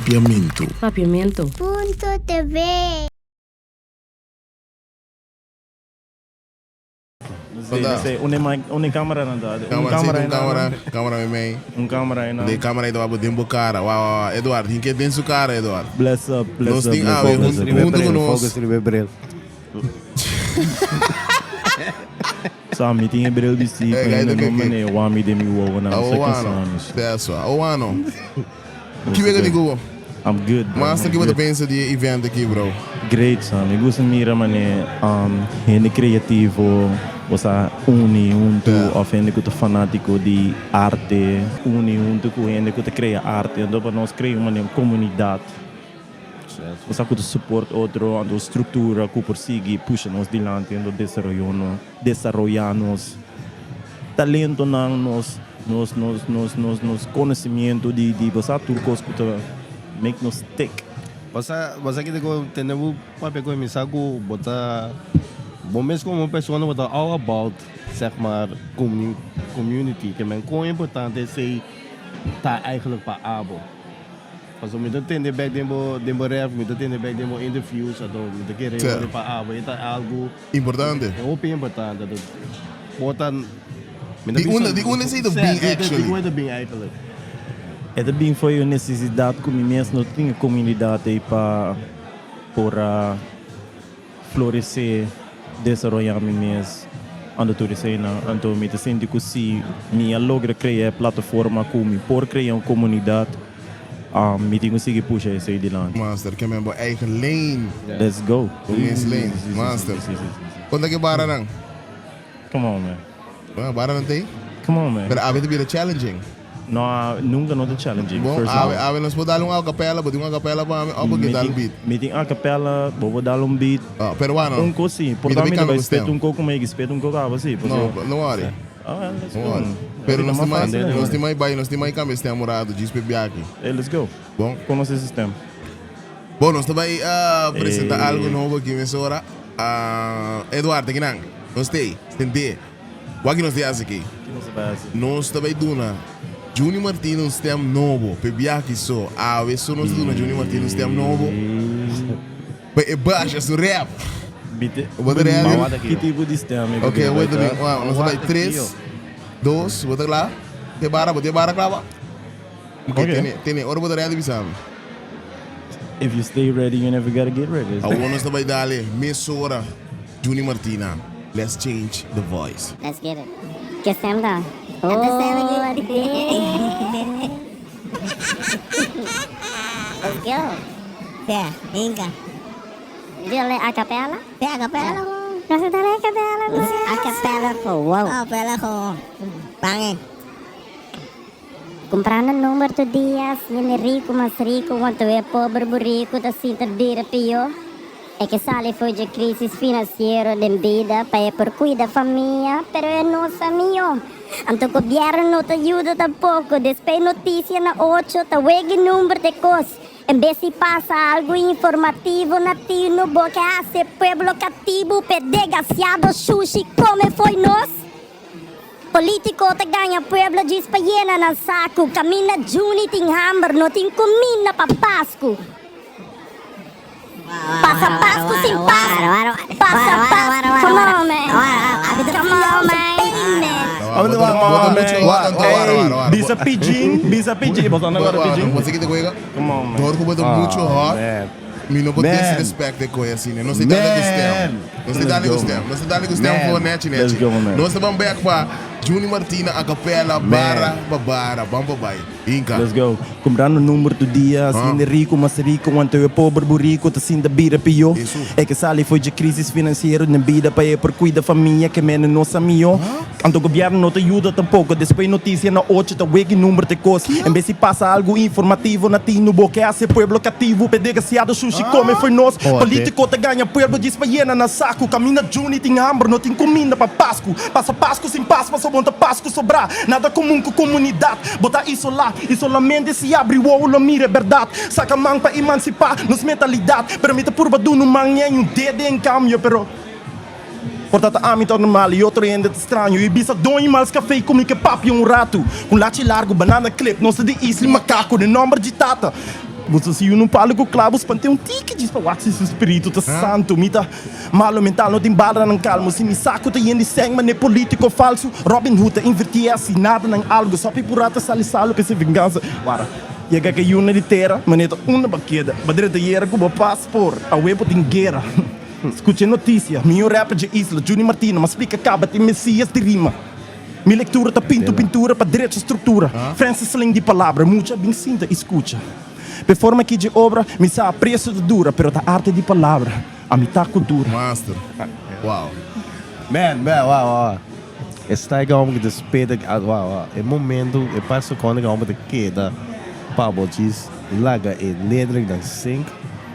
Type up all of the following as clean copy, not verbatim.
Papiamentu. Papiamentu. Punto TV. Sí, un camera nan ta. Un camera un camera, camera mi mei. Un camera aí De camera aí tava den bo cara. Wa wa wa. Eduard, hinke den su cara, Eduard. Bless up, bless Nos up. tin bless awe up, bless up. hunto ku nos. Focus riba e bril. Sa, mi tin e bril bisti, Eh, pero gai no do me que- ne wami de mi wowo na. Oh, Sa ano. cansanos. Peço. Oh, ano. Que vega de Cuba? I'm good, bro. Mas I'm que você good. pensa de evento aqui, bro? Great, son. Mi gusta mira mane um, hende creativo, o uni hunto, Yeah. of hende ku ta fanatico di arte, uni hunto ku hende ku ta crea arte. Anto pa nos crea mane un comunidad. O ku ta support otro, anto structura ku por sigui pusha nos dilanti, anto desaroyo no, desaroya nos talento nan nos nos nos nos nos nos conocimiento di di bo sa tur cos ku ta make nos tick. Basta, basta que digo, tenemos papel com mi saco, botar bom mesmo como pessoa não botar all about, zeg maar, community, que men com importante sei tá eigenlijk pa abo. Paso mi ta tende back den bo den bo ref, mi ta tende back den bo interviews, ato mi ta kere Certo. pa abo, eta algo Importante. hopi importante. Dat botan Di unda- di unda esei ta bin actually? Di unda bin eigenlijk. E ta bin foi un necesidad cu mi mes no tin e comunidad ey pa por a florece, desaroya mi mes, ando tur eseynan. Anto mi ta sinti cu si mi a logra crea e plataforma cu mi por crea un comunidad, mi tin cu sigui pusha esey dilanti. Master, ke men bo eigen lane. Let's go. Bo mes lane. Master. Konta ke baranan? Come on, man. Bueno, baranan tei? Come on, man. Pero awe ta bira challenging. No, nunca no ta challenging. Bon, First of all. awe, awe nos por dal un acapella, bo tin un acapella pa mi, of bo ke dal beat? Mi tin acapella, bo por dal un beat. Ah, pero wano. Un cos si, por Mi ta ta mi ta bicando bai cu spet stem. un coco, mi a spet un coco aba si, No, pasobra. no worry. Ah, let's No go. worry. Pero Ahorita nos mas tin mai, fácil, nos man. tin mai bai, nos tin mai cambia stem un rato, djis p'e biachi. Hey, let's go. Bon. Conoce e stem. Bon, nos ta bai presenta Eh. algo nobo aki mesora. Ah, Eduardo, kinan? Nos t'ei, tendé. Wak nos di hasi aki? Ki nos ta bai hasi? Nos ta bai duna Juni Martina un stem nobo p'e biaha so. Awe so nos ta duna Juni Martina un stem nobo pa e basha su rap. Bite. Bo ta ready? Ki tipo di stem e Ok, bai wait a ta? minute. Wak, nos ta bai tres, dos, bo ta kla? Te bara, bo te bara kla ba? Ok, Ok. tene, tene. Ora bo ta ready bisa mi. If you stay ready, you never gotta get ready. Awor nos ta bai dale mesora Juni Martina, Let's Change the Voice. Let's get it. Ke stem ta? Oh, Let's go. Te, inga. Dile a capella? Te, a capella gewoon. Nos ta dale a capella. A capella gewoon. A capella gewoon. Bangin. Kumprando number tur dia, hende riku mas riku, wanto e pober buriku ta sinta bira pió. E ke sali for dje crisis financiero den bida pa e por cuida famia, pero e no sa mihó. Anto gobierno no ta yuda tampoco, despe noticia na ocho ta wega number te cos. En bes di pasa algo informativo na tino bo ke haci e pueblo catibu p'e degaciado shushi come fo'i nos. Politico ta gaña pueblo djis pa yena nan saku, kaminda Juni tin hamber no tin kuminda pa Pasku. Pasa Pasku sin pas, pasa pas, come on man, come on man. Bisa pidgin, bisa pidgin, bo ta anda guarda pidgin? Bo sa ki ta koega? Come on man. Dor ku bo ta mucho hot. Mi no por disrespect e koe asina. Nos ta dale ku stem. Nos ta dale ku stem. Nos ta dale ku stem for nechi nechi. Nos ta ban bek pa Juni Martina a capella bara pa bara. Ban pa bai. Inka. Let's go. Kumprando number tur dia, hende riku mas riku, wanto e pober buriku ta sinta bira pió. E ke sali for dje crisis financiero den bida pa e por cuida famia ke mene no sa mihó. Anto gobierno no ta yuda tampoco. Despues noticia na ocho ta weki number te cos. En bes di pasa algo informativo na tinu bo ke hace pueblo cativo. Pe desgraciado sushi come foi nos. Politico ta gaña pueblo djis pa yena na saco. Caminda Juni tin hamber no tin cuminda pa Pascu. Pasa Pascu sin pas paso bon ta Pascu sobra. Nada comun cu comunidad. Bo ta isola y solamente si abri wowo lo mira e berdad. Saca man pa emancipa nos mentalidad. Pero mi ta purba duna un man ñaña un dede en cambio pero. Por ta ta ami ta normal y otro hende ta straño y bisa doño mals café cu mi ke papia un rato. Cu lachi largo, banana clip, nos ta di Isla y Macaco, den nomber di tata. Boso si un palu ku klabu spant'é un tiki djis pa wak si su spiritu ta santu. Mi ta malo mental, no tin balranan kalmu. Si mi saku ta yen di sèn man'é polítiko falsu, Robin Hood ta invertié asi nada nan algu. Sòpi purá ta sali salu p'esei vengansa. Wara, yega ku e yuna di tera, man'é ta unda bo keda. Bo drenta yera ku bo paspor, awe bo tin guera. Skucha e notisia, mihó rapper dje isla, Juni Martina, m'a splika kaba tin mesias di rima. Mi lectura ta pintu pintura pa drecha structura. Francis sling di palabra, mucha bin sinta y scucha. P'e forma ki dje obra, mi sa aprecio ta dura, pero ta arte di palabra, ami ta cultura. Master. Wow. Man, man, wow, wow. E style ku homber ta speta, wow, wow. E momento, e par seconde ku homber ta keda pa bo djis laga e letra sink,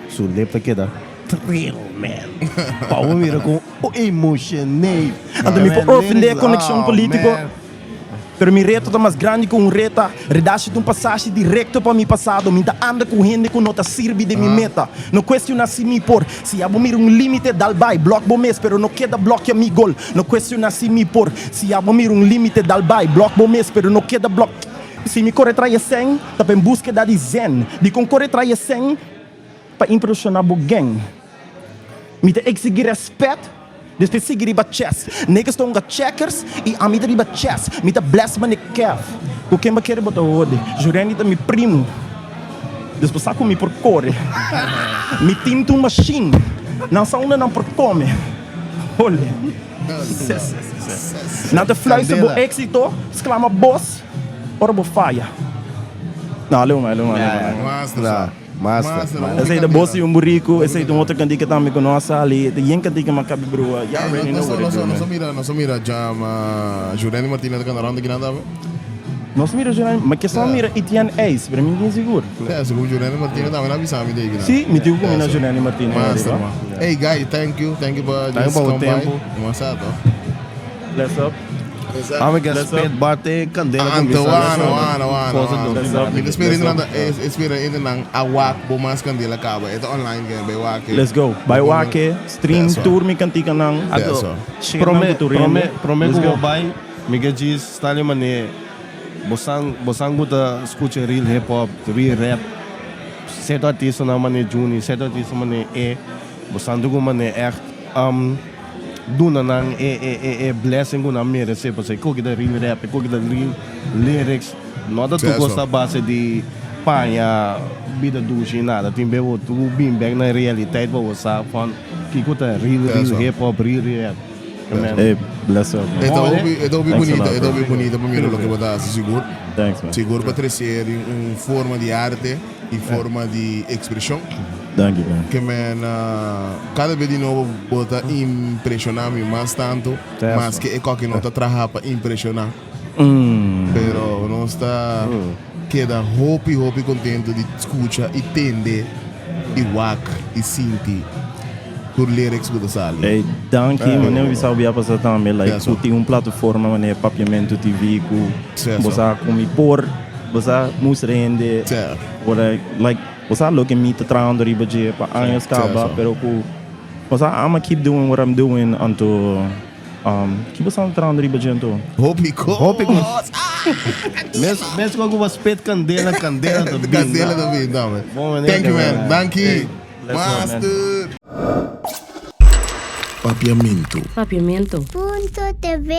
su lip ta keda trill, man. Pa bo mira kon. O emocionee. Anto mi por ofende e conexion politico, pero mi reto ta mas grandi cu un reta. Redashi ta un pasashi directo pa mi pasado. Mi ta anda cu hende cu no ta sirbi den mi meta. No cuestiona si mi por. Si abo mira un limite, dal bay. Block bo mes, pero no keda blokea mi gol. No cuestiona si mi por. Si abo mira un limite, dal bay. Block bo mes, pero no keda blok. Si mi core trae sèn, ta pa en buskeda di zen. Dicon core trae sèn? Pa impresiona bo gang. Mi ta exigi respet, despues sigui riba chess. Niggas ta hunga checkers y ami ta riba chess. Mi ta bless mane Kev. Cu ken bo kere bo ta hode? Jurendi ta mi primo. Dus bo sa cu mi por core. Mi team ta un machine. Nan sa unda nan por come. Hole. Nan ta fluister bo exito, sclama bos ora bo faya. No, leu mai, leu mai, leu mai. Master. Esei ta bos di un buriku, esei ta un otro kantika tambe ku no a sali. Ta yen kantika mas kabi brua. Ya already know what it do, man. Nos a mira, nos a mira jam Jurendi Martina ta kanta rònt aki nan tambe. Nos mira Jurendi, ma kisas mira Etienne Ijs, pero mi no tin sigur. Ya, segun Jurendi Martina tambe nan a bisa mi di aki nan. Si, mi tin ku kumina Jurendi Martina. Master, man. Hey guy, thank you, thank you pa Thank you just pa bo come by. tempo. Masa to. Bless up. Ame ke spit bate kandela ku Anto misa. wano wano wano. Cosa wano. Mi ta spera inter nan espera inter nan a wak bo mas kandela kaba. E ta online ke bai wak. Let's go. Bai wak stream tur mi kantikanan. Eso. Share nan ku tur hende. Prome ku bo bai mi ke djis sta di mane bosan bosan ku ta skucha real hip hop, real rap, sierto artistanan mane Juni, sierto artista mane e, bosan tur ku mane echt duna nan e e e e blessing ku nan merese pasobra e koki ta real rap e koki ta real lyrics no ta tur kos ta base di paña bida dushi nada tin bes bo tur bin bek na realiteit pa bo sa van kiko ta real real hip hop real rap amen. Ey bless up man. E ta hopi e ta hopi bunita e ta hopi bunita pa mira loke bo ta hasi sigur. Thanks man. Sigur pa trese un forma di arte y forma di expresion. Danki man. Ke men kada bes di nobo bo ta impresiona mi mas tanto, maske e koki no ta traha pa impresiona. Pero nos ta keda hopi hopi contento di scucha y tende y wak y sinti tur lyrics ku ta sali. Ey danki, manera mi bisa bia pasa tambe like ku tin un plataforma manera Papiamento TV ku bo sa ku mi por bo sa mustra hende ora like bo sa loke mi ta trahando riba dje pa años kaba pero ku bo sa I'ma keep doing what I'm doing anto ki bo sa trahando riba dje anto? Hopi kos! Hopi kos! Mes ku bo spit kandela kandela ta bin. Kandela ta bin tambe. Thank you man, danki. Master! Papiamento. Papiamento. Punto TV.